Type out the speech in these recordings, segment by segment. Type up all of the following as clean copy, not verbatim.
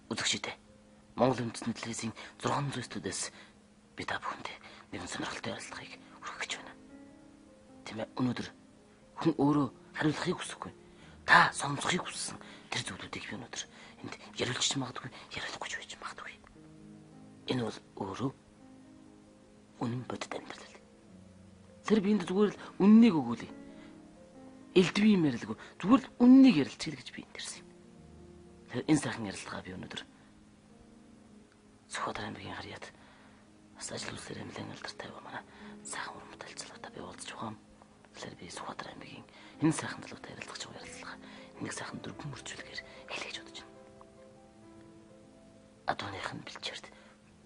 Үзэгчид ээ. Монгол үндэсний телевизийн 600 студиэс би та бүхэндээ нэгэн сонирхолтой ярилцлагыг хүргэх гэж байна. Тийм ээ, өнөөдөр хүн өөрөө хариулахыг хүсэхгүй. Та сонсохыг хүссэн тэр зүйлүүдийг би өнөөдөр энд яриулж ч магадгүй, яриулахгүй ч байж магадгүй. Энэ бол өөрөө үнэн бодит амьдрал. Тэр би энд зүгээр л үннийг өгүүлье. Элдвийн юм ярилгүй. Зүгээр л үннийг ярилцъя гэж би энд ирсэн юм. Тэгэхээр энэ сайхан ярилцлага би өнөөдөр Сүхбаатар аймгийн харьяат бас ажил үйлсээр нэлээд алдартай манай сайхан уран бүтээлч залуутай би уулзч байгаа юм. Тэгэхээр би Сүхбаатар аймгийн энэ сайхан залуутай ярилцах байгаа ярилцлага нэг сайхан дөрвөн мөрчүүлгээр эхлэе гэж бодож байна. Адууных нь бэлчээрт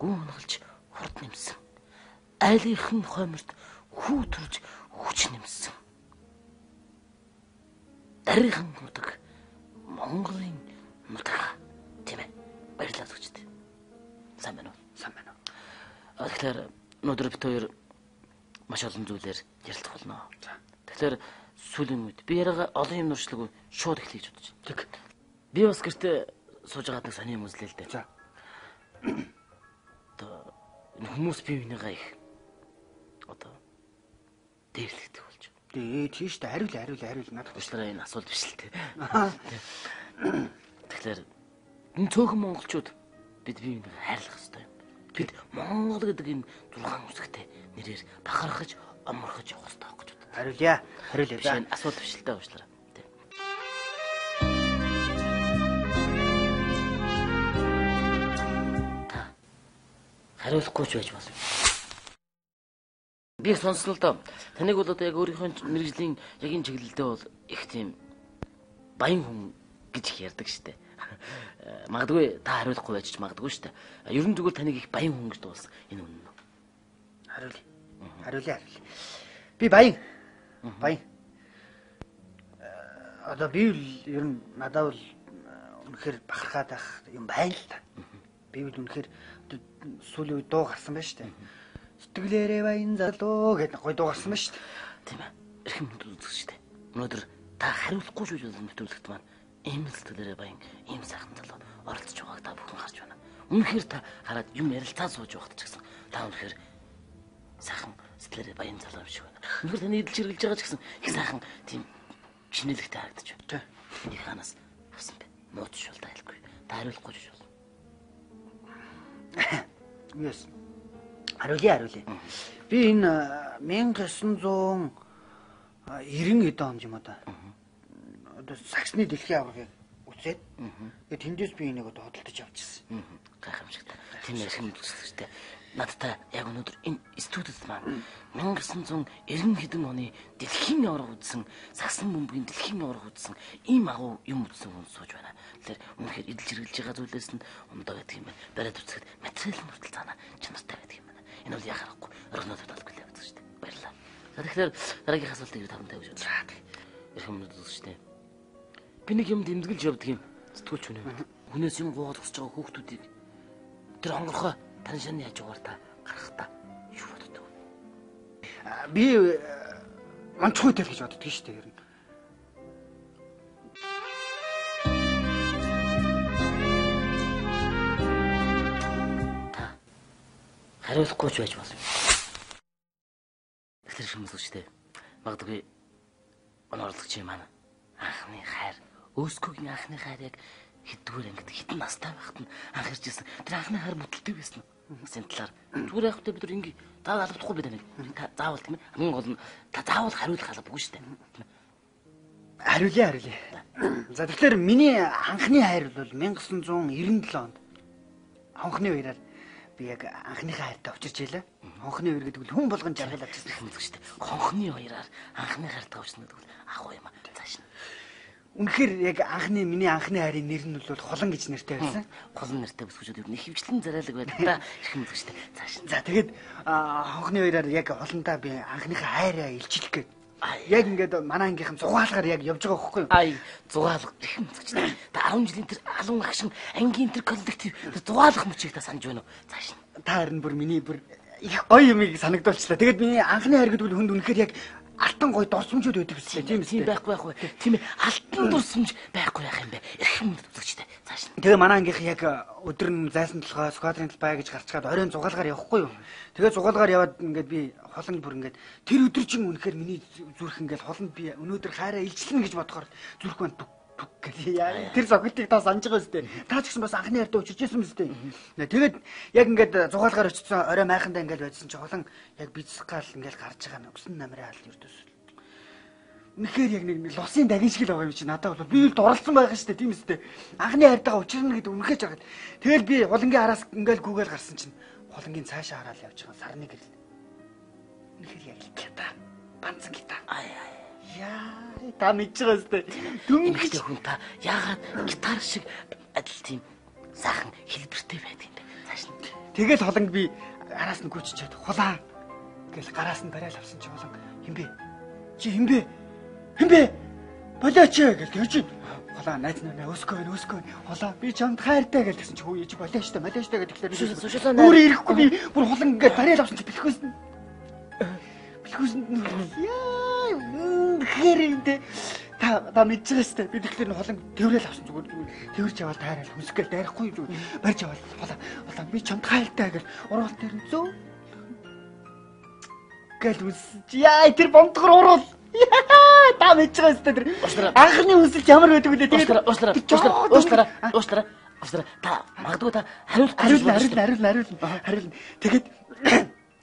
гүн унгалж хурд нэмсэн. Айлынх нь хойморт хүү төрж хүч нэмсэн. Дарийнхан нутаг Монголын нутаг тийм ээ. Баярлалаа зүгчд. Сайн байна уу? Сайн байна уу? Тэгэхээр өнөөдөр бид хоёр маш олон зүйлээр ярилцах болно. За. Тэгэхээр сүүлийн үед би яриагаа олон юм нуршлагүй шууд эхлэе гэж бодож байна. Тэг. Би бас гэртээ сууж байгаад нэг сони юм үзлээ л дээ. За. Одоо энэ хүмүүс бие биенийгээ их одоо дээрлэгдэх болж байна. Дээ тийш дээ. Хариул надад. Уучлаарай, энэ асуулт биш л дээ. Тэгэхээр энэ цөөхөн монголчууд бид бие биенийгээ хайрлах ёстой юм. Бид Монгол гэдэг энэ 6 үсгтэй нэрээр бахархаж, оморхож явах ёстой гэж боддог. Хариулъя. Хариулъя. Биш энэ асуулт биш л дээ, уучлаарай. Тэ. Та хариулахгүй ч байж болно. Би сонсон л доо. Таныг бол одоо яг өөрийнхөө мэргэжлийн яг энэ чиглэлдээ бол их тийм баян хүн гэж их ярьдаг штэ. Магадгүй та хариулахгүй байж ч магадгүй штэ. Ер нь зүгээр таныг их баян хүн гэж дуулсан. Энэ үнэн үү? Хариулъя. Хариулъя. Би баян. Баян. Одоо би л ер нь надад бол үнэхээр бахархаад байх юм байна л та. Би бол үнэхээр сүүлийн үед дуу гарсан байна штэ. Сэтгэлээрээ баян залуу гэдэг гоё дуу гарсан байна штэ. Тийм ээ. Эрхэм хүнд үзэх штэ. Өнөөдөр та хариулахгүй шүү гэж нэвтрүүлэгт маань ийм сэтгэлээрээ баян ийм сайхан залуу оролцож байгааг та бүхэн харж байна. Үнэхээр та хараад юм ярилцаа сууж байхад ч гэсэн та үнэхээр сайхан сэтгэлээрээ баян залуу юм шиг байна. Үнэхээр таны эдэлж хэрглэж байгаа ч гэсэн их сайхан тийм чинэлэгтэй харагдаж байна. Тэ. Энийг хаанаас авсан бэ? Мууч шул та хэлэхгүй. Та хариулахгүй шүү. Юу яасан? Хариулъя. Би энэ 1990 эд он юм одоо. Одоо саксны дэлхийн аваргыг үзээд тэгээд тэндээс би энийг одоо хөдөлж авчихсан. Гайхамшигтай. Тийм эрхэм үзэгчтэй. Надтай яг өнөөдөр энэ студид маань 1990 хэдэн оны дэлхийн аварга үзсэн, саксан бөмбөгийн дэлхийн аварга үзсэн ийм агуу юм үзсэн хүн сууж байна. Тэгэхээр үнэхээр эдэлж хэрглэж байгаа зүйлээс нь ундаа гэдэг юм байна. Бариад үзэхэд материал нь хүртэл цаана чанартай байдаг юм байна. Энэ бол яхаа харахгүй оргинол талгүй л үзэгчтэй. Баярлалаа. За тэгэхээр дараагийн асуултыг тавтай гэж бодлоо. Эрхэм үзэгчтэй. Би нэг юм дэмзгэлж явдаг юм. Сэтгүүлч хүн юм. Хүнээс юм гуугаад өсөж байгаа хүүхдүүдийг тэр онгорхой тань шаны хажуугаар та гарахдаа юу боддог вэ? Би онцгой тэл гэж боддог шүү дээ ер нь. Та хариулахгүй ч байж болно. Тэгэхээр шүмсгчтэй. Магадгүй манай орлогч юм маань анхны хайр, Өөскөгийн анхны хайр яг хэддүгээр ангид хитэн настай байхад нь анх ирж ирсэн. Тэр анхны хайр бүтэлтэй байсан уу? Бас энэ талаар зүгээр яг хөтэ бид нар ингээ заавал албадахгүй би таныг. Та заавал тийм ээ. Хамгийн гол нь та заавал хариулах албагүй шүү дээ. Хариулъя. За тэгэхээр миний анхны хайр бол 1997 онд хонхны үеэр би яг анхныхаа хайртай учирч байлаа. Хонхны үер гэдэг нь хүн болгон жаргал авчихсан юм шүү дээ. Хонхны үеэр анхны хайртай учирна гэдэг бол ах уу юм аа. Цааш нь. Үнэхээр яг анхны миний анхны хайрын нэр нь бол Хулан гэж нэртэй байсан. Хулан нэртэй бүсгүйчүүд ер нь хөвчлэн зараалаг байдаг та. Эрхэм үзэгчтэй. Цааш нь. За тэгээд хонхны үеэр яг Хуландаа би анхныхаа хайраа илчлэх гээд яг ингээд манай ангийнхан зугаалгаар яг явж байгаа байхгүй юу? Ай, зугаалга эрхэм үзэгчтэй. Та 10 жилийн тэр алуун агшин ангийн тэр коллектив тэр зугаалах мөчийг та санаж байна уу? Цааш нь. Та харин бүр миний бүр их гоё юмыг санагдуулчлаа. Тэгээд миний анхны хайр гэдэг бол хүнд үнэхээр яг алтан гоё дурсамжууд байдаг гэсэн тийм Тийм байхгүй байх вэ? Тийм ээ, алтан дурсамж байхгүй байх юм бэ? Эрхэм үзэгчтэй. Цааш. Цааш. Тэгээ манай ангийнх яг өдөр нь зайсан толгой сквадрын талбай гэж гарчгаад оройн зугаалгаар явахгүй юу. Тэгээ зугаалгаар яваад ингээд би холонд бүр ингээд тэр өдөр чинь үнэхээр миний зүрх ингээд холонд би өнөөдөр хайраа илчлэнэ гэж бодохоор зүрх маань дүк дүк гэл яа. Тэр зохилтыг та санаж байгаа үстэй. Та ч гэсэн бас анхны хайртаа учирч байсан мэт. Тэгээд яг ингээд зугаалгаар очсон орой майхандаа ингээд байжсан чи холон яг бицсэх гал ингээд гарч байгаа нь өсөн намрын хаал ердөөс. Үнэхээр яг нэг лусын дагин шиг л байгаа юм чи надад бол би л дурлцсан байгаа шүү дээ, тийм үстэй. Анхны хайртайгаа учирна гэдэг үнэхээр жаргал. Тэгэл би хулангийн араас ингээл гүгээл гарсан чинь хулангийн цаашаа хараад явж байгаа сарны гэрэл. Үнэхээр яг л гитар. Банцан гитар. Ай ай. Яа, та мэдж байгаа үстэй. Дүнгийн хүн та яагаад гитар шиг адил тийм сайхан хэлбэртэй байдаг юм бэ? Цааш нь. Тэгэл хуланг би араас нь гүйччихэд хулаа гэл гараас нь барайл авсан чи хулан хин бэ? Чи хин бэ? Хин бэ? Болооч гэл тэр чинь хулаа найз наа өсгөө байна, өсгөө. Хулаа би чамд хайртай гэл тэгсэн чи хүү чи болоо штэ, болоо штэ гэх тэгэхээр өөр ирэхгүй би бүр хулан ингээд барайл авсан чи бэлхүүсэн. Бэлхүүсэнд нь яа үнэхээр юм те. Та мэдж байгаа штэ. Би тэгэхээр хулан тэрэл авсан зүгээр тэрч яваал тайраал хүсгээл дайрахгүй зүгээр барьж аваал хулаа хулаа би чамд хайртай гэл уруул тэр нь зөө гэл үс. Яа тэр бомдгор уруул. Яа та мэдж байгаа штэ тэр. Анхны үсэлж ямар байдаг вэ? Тэгээд уушлаарай. Уушлаарай. Уушлаарай. Уушлаарай. Та магадгүй та хариулах хариулна. Тэгээд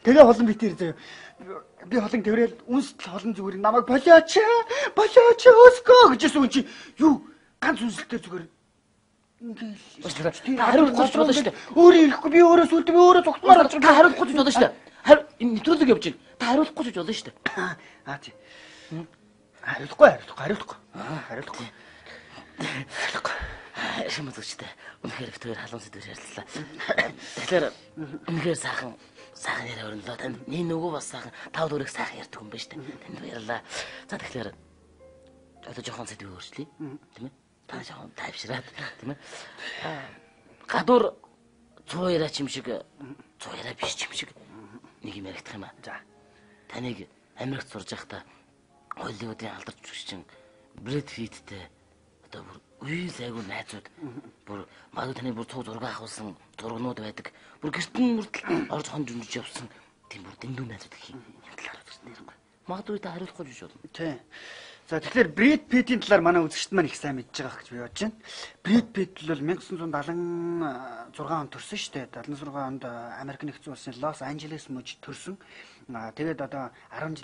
тэгээ хулан битэр заяа. Би холон тэрэл үнсэл холон зүгээр намайг болооч болооч өсгөө гэжсэн хүн чи юу ганц үнсэлтэй зүгээр ингээл та хариулахгүй ч болно шүү дээ. Өөрөө ирэхгүй би өөрөө сүлд би өөрөө зогсмоор та хариулахгүй ч болно шүү дээ. Хари энэ нэвтрүүлэг явж байна. Та хариулахгүй ч болно шүү дээ. Аа тий. Хариулахгүй хариулахгүй хариулахгүй. Хариулахгүй. Хариулахгүй. Шим үзэгчтэй. Үнэхээр бит хоёр халуун сэдвээр ярилцлаа. Тэгэхээр үнэхээр сайхан сайхан яриа өрнөлөө. Танд нэг нөгөө бас сайхан тав дөрөв сайхан ярьдаг юм байна шүү дээ. Танд баярлалаа. За тэгэхээр одоо жоохон сэдвийг өөрчлөе. Тийм ээ? Та жоохон тайвшраад тийм ээ? Гадуур цуу яриа ч юм шиг цуу яриа биш ч юм шиг нэг юм яригдах юм аа. За. Таныг Америкт сурж байхдаа Холливуудын алдарт жүжигчин Брэд Питттэй одоо бүр үеийн сайгүй найзууд бүр магадгүй таны бүр цуг зураг авахулсан зургнууд байдаг. Бүр гэртэн мөртөл орж хон дүнжиж явсан тийм бүр дэндүү найзууд гэх юм талаар үзсэн ярихгүй. Магадгүй та хариулахгүй гэж болно. Тийм. За тэгэхээр Брэд Питтийн талаар манай үзэгчд маань их сайн мэдж байгаа гэж би бодож байна. Брэд Питт бол 1976 онд төрсөн шүү дээ. 76 онд Америк нэгдсэн улсын Лос Анжелес мужид төрсөн. Тэгээд одоо 10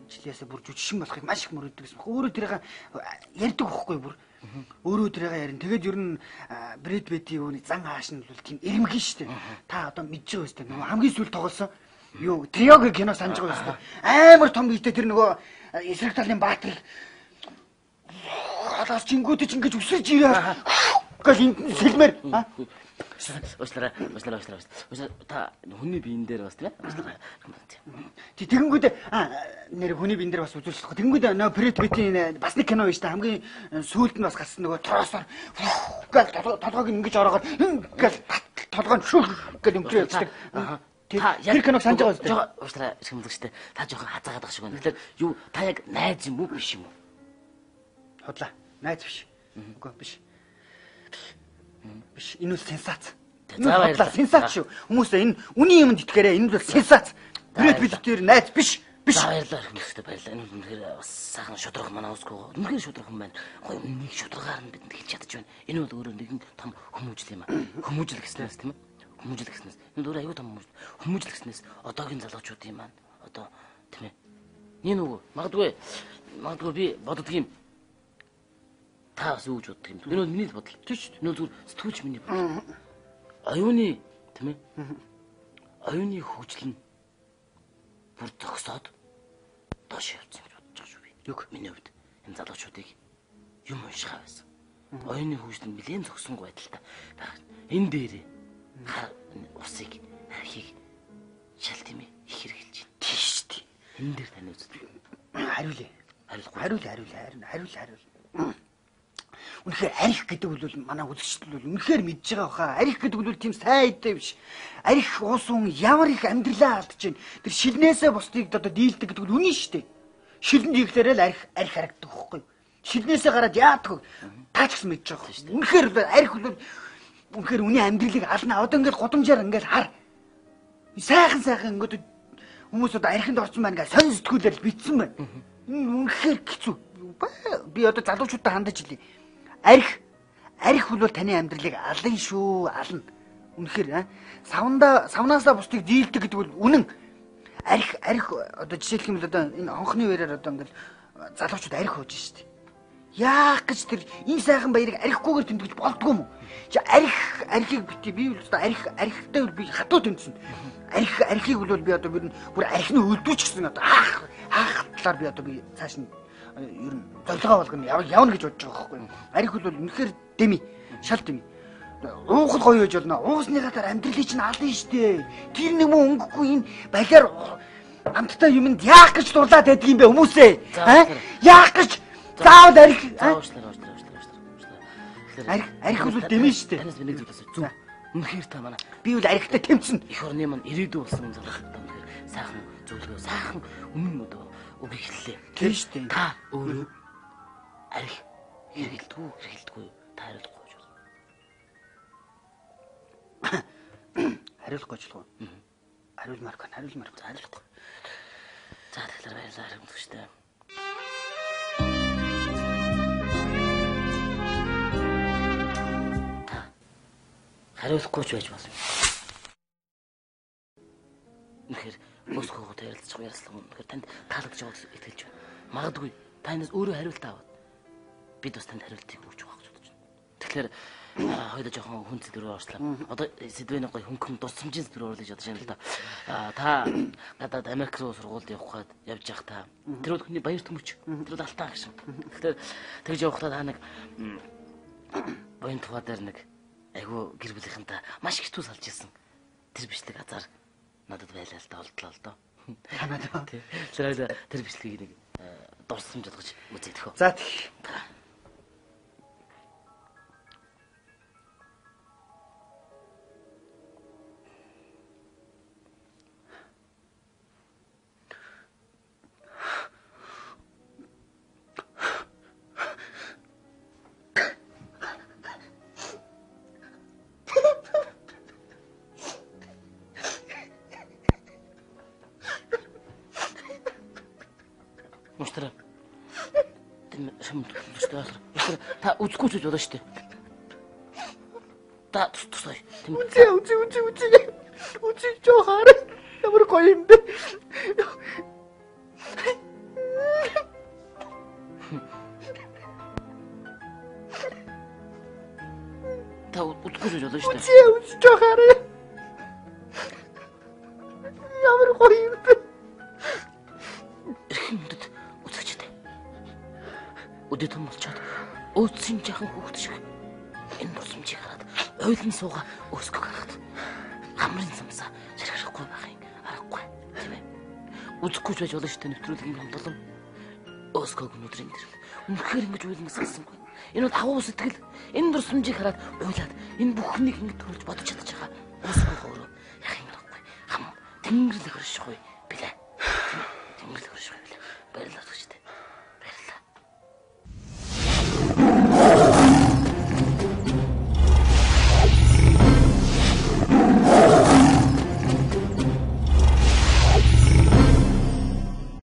жилээсээ бүр жүжигчин болохыг маш их мөрөддөг гэсэн. Өөрөө тэрийг ярьдаг байхгүй бүр. Өөрөө тэрийг ярина. Тэгээд ер нь Брэд Питтийн үүний зан ааш нь бол тийм эрэмгэн шүү дээ. Та одоо мэдж байгаа үстэй. Нөгөө хамгийн сүүл тоглосон юу Триогийн кино санаж байгаа үстэй. Амар том биетэй тэр нөгөө эсрэг талын баатрыг халаас чингүүдэж ингэж өсөж ирээ гэл энд сэлмээр уушлаарай уушлаарай уушлаарай та хүний биен дээр бас тийм ээ уушлаарай. Тий тэгэнгүүт нэр хүний биен дээр бас үзүүлэх. Тэгэнгүүт нөө Брэд Питтийн бас нэг кино биш та хамгийн сүүлд нь бас гарсан нөгөө тороосоор гэл толгойг ингэж ороогоор гэл толгой нь шүр гэл өмтрөө явчихдаг. Тэр киног санаж байгаа үстэй. Жоо уушлаарай шимлэгчтэй. Та жоохон хазаагаад байгаа шиг байна. Тэгэхээр юу та яг найз юм уу биш юм уу? Худлаа. Найз биш. Үгүй биш. Биш. Энэ бол сенсац. За баярлалаа. Сенсац шүү. Хүмүүс энэ үний юмд итгээрэй. Энэ бол сенсац. Брэд Питт дээр найз биш. Биш. За баярлалаа хүмүүстээ баярлалаа. Энэ үнэхээр бас сайхан шудрах манай усгүй. Үнэхээр шудрах юм байна. Гоё нэг шударгаар нь бидэнд хэлж чадаж байна. Энэ бол өөрөө нэгэн том хүмүүжил юм аа. Хүмүүжил гэснээс тийм ээ. Хүмүүжил гэснээс энэ өөр аюу том хүмүүжил. Хүмүүжил гэснээс одоогийн залуучуудын маань одоо тийм ээ. Нэг нөгөө магадгүй би боддог юм. Та бас юу гэж боддог юм. Энэ бол миний л бодол. Тийм шүү. Энэ бол зүгээр сэтгүүлч миний бодол. Оюуны тийм ээ. Оюуны хөгжил нь бүр зогсоод доош явсан гэж бодож байгаа шүү би. Юг миний хувьд энэ залуучуудыг юм уншихаа байсан. Оюуны хөгжил нь нэлээд зогсонгүй байдалтай байгаа. Энэ дээрээ хар усыг архийг шал тийм ээ их хэрэгжилж байна. Тийм шүү дээ. Энэ дээр таны үзэл. Хариулъя. Хариулахгүй. Хариул. Үнэхээр арх гэдэг бол манай үзэгчд бол үнэхээр мэдж байгаа баха. Арх гэдэг бол тийм сайн идэ биш. Арх уусан ямар их амьдралаа алдаж байна. Тэр шилнээсээ бусдыг одоо дийлдэг гэдэг бол үнэн шүү дээ. Шилэн дийлэхлээрээ л арх харагддаг байхгүй юу? Шилнээсээ гараад яадаг вэ? Та ч гэсэн мэдж байгаа юм. Үнэхээр арх бол үнэхээр үний амьдралыг ална. Одоо ингээд гудамжаар ингээд хар. Сайхан сайхан ингээд хүмүүс одоо архинд орсон байна гэж сонь сэтгүүлээр бичсэн байна. Энэ үнэхээр хэцүү. Би одоо залуучуудад хандаж хэлье. Арх бол таны амьдралыг алан шүү, ална. Үнэхээр савнаасаа бусдыг дийлдэг гэдэг бол үнэн. Арх одоо жишээлх юм бол одоо энэ хонхны үеэр одоо ингээд залуучууд арх ууж штеп. Яах гэж тэр энэ сайхан баярыг архигүйгээр тэмдэглэж болдгоо юм уу? Чи архийг бити би бол одоо архтай бол би хатуу тэмдсэн. Архийг бол би одоо бүр архины өлдүүч гэсэн одоо хаах талаар би одоо би цааш нь ер нь зорилгоо болгоно явна гэж бодож байгаа байхгүй юу? Арх бол үнэхээр дэми, шал дэми. Уухал гоё байж болно. Уусныхаа дараа амьдралыг чинь ална штэ. Тэр нэг мөн өнгөхгүй энэ балиар амттай юмд яах гэж дурлаад байдаг юм бэ хүмүүсээ? Яах гэж заавал арх уушлаа. Арх бол дэмэн штэ. Танаас би нэг зүйл асууя. Зүг. Үнэхээр та манай би бол архтай тэмцэн. Эх орны маань ирээдүй болсон юм залуучуудаа үнэхээр сайхан зөвлөгөө, сайхан үнэн одоо үгийг хэллээ. Тийм штэ. Та өөрөө арх хэрэгэлдэггүй, хэрэгэлдэггүй та хариулахгүй гэж байна. Хариулахгүй ч л. Хариулмаар гэн, хариулмаар. Хариулахгүй. За тэгэхээр баярлалаа хариулагчтай. Хариулахгүй ч байж болно. Үнэхээр босгоогоо ярилцах ярилцлага үнэхээр танд таалагдж байгаа гэж итгэж байна. Магадгүй та энэс өөрөө хариулт аваад бид бас танд хариултыг өгч байгаа гэж бодож байна. Тэгэхээр хоёулаа жоохон хүн сэдв рүү орчлаа. Одоо сэдвээ нэг гоё хөнгөн дурсамжийн сэдв рүү орлоо гэж бодож байна л да. Та гадаад Америк руу сургуульд явах гээд явж явах та. Тэр бол хүний баяр төмөч. Тэр бол алтан агшин. Тэгэхээр тэгж явахдаа та нэг буян тухай дээр нэг айгуу гэр бүлийнхэнтэй маш хэцүү салж ирсэн. Тэр бичлэг азар надад байлаа л да олдлоо л доо. Танаад. Тэр тэр бичлэгийг нэг дурсамж болгож үзэгдэх үү. За тэг. Муштара. Та үзэхгүй ч болно шүү дээ. Та тустай. Үзээ. Үзээ жоо хараа. Ямар гоё юм бэ? Та үзэхгүй ч болно шүү дээ. Үзээ жоо хараа. Ямар гоё юм бэ? Эрхэм хүндэт үзэгчид. Өдөө том болчоод өөдсөн жаахан хүүхэд шиг энэ дурсамжийг хараад ойлон суугаа өсгөх харахад хамрын самсаа шархахгүй байхын аргагүй тийм ээ. Үзэхгүй ч байж болно шүү дээ нэвтрүүлгийн хондлон өсгөөг өнөөдөр энэ дэрэл. Үнэхээр ингэж уйлан салсангүй. Энэ бол агуу сэтгэл. Энэ дурсамжийг хараад уйлаад энэ бүхнийг ингэж төрүүлж бодож чадчих байгаа. Өсгөөг өөрөө яхин аргагүй. Хам тэнгэрл хөршихгүй.